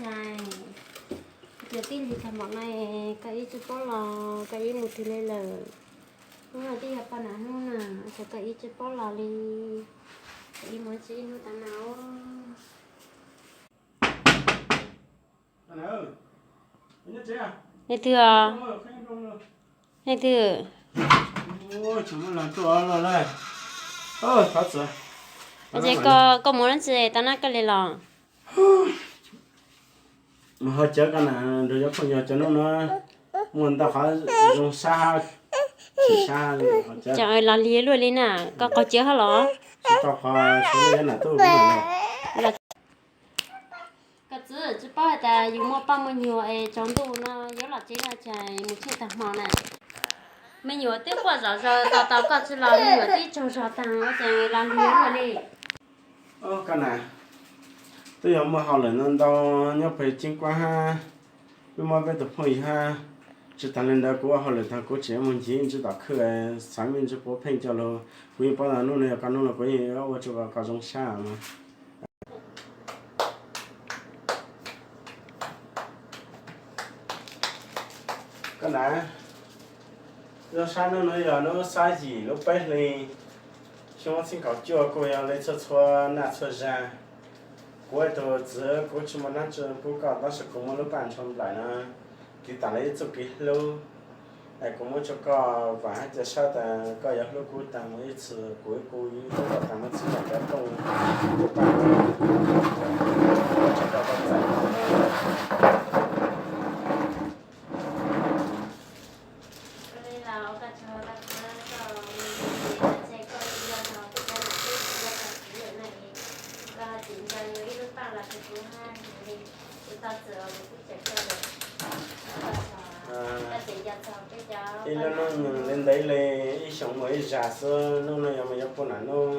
Tsis, tias tij li tag npaum no, koj ib tsis paub los koj ib mus twg li lawm? Hnub no twb yog poj niam hnub na, ua cas koj ib tsis paub los li? Koj ib mus tsis ib hnub tas no. Leej twg os? Leej twg? Ces koj mus dab tsi tau nab koj li los? Mus haus cawv koj na, nrog cov phooj ywg cov hnub no muaj ntau qhov zoo sab, tsis sab. Los lig luaj li na, koj qaug cawv hab los? Tsis tau qhov, tsis tau nam tuj. Koj txiv, tsis paub hais tias yus muaj poj muaj nyuag es tsaus ntuj no yuav los tsev no ces mus tsheej tag hmo na. Me nyuam twb quaj zom zaws tos tos koj tsis los, me nyuam twb tsaug zog tag ces los lig luaj li. Koj na, twb yog muaj hauj lwm ntau ntau nyob pem Ceeb Kuab hab, wb muab peb tus phooj ywg hab. Tsis tas li ntawd kuv ua hauj lwm tag kuv tseem mus ncig ntsis tom khw, xav me ntsis puav pheej coj lug. Kuv yeej paub tias hnub no yog koj hnub no kuv yeej yuav ua rua kom koj zoo sab mas. Koj na, zoo sab hnub no yog hnub sab yim lub peb hli xyoo ob txhiab kaum cuaj, kuj yog li txhua txhua naj txhua zag. Kuv tus txiv kuv tsis muaj dlaab tsi pub koj tab sis kuv muaj lub paj ntshua nplaim no, tiv tam li ib txuj kev hlub. Es kuv muab tsua koj vaam hab ca sab tas koj yuav hlub kuv taag mus ib txhis, kuv kuj yuav hlub koj taag mus txhib cov tooj, kuv paj, tsua koj txais. Ib lub nub ntev ntev li ib xyoos muaj ib zag xwb, nub no yog mas yuav puag nam nub.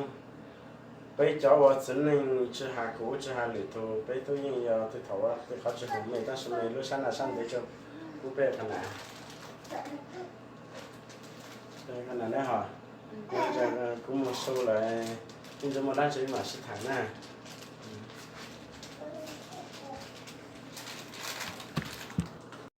Peb cov ua txiv neej tsi has kuv tsi has lwm tug, peb tub yeej yog tej thaum ua tej qhov tsi hum mej tab sis mej lub sab naj sab ntev tso pub peb qhov nam. Qhov nam neb ho, kuv mus su lawm, ib ntsis muaj dlaab tsi mam sib tham na.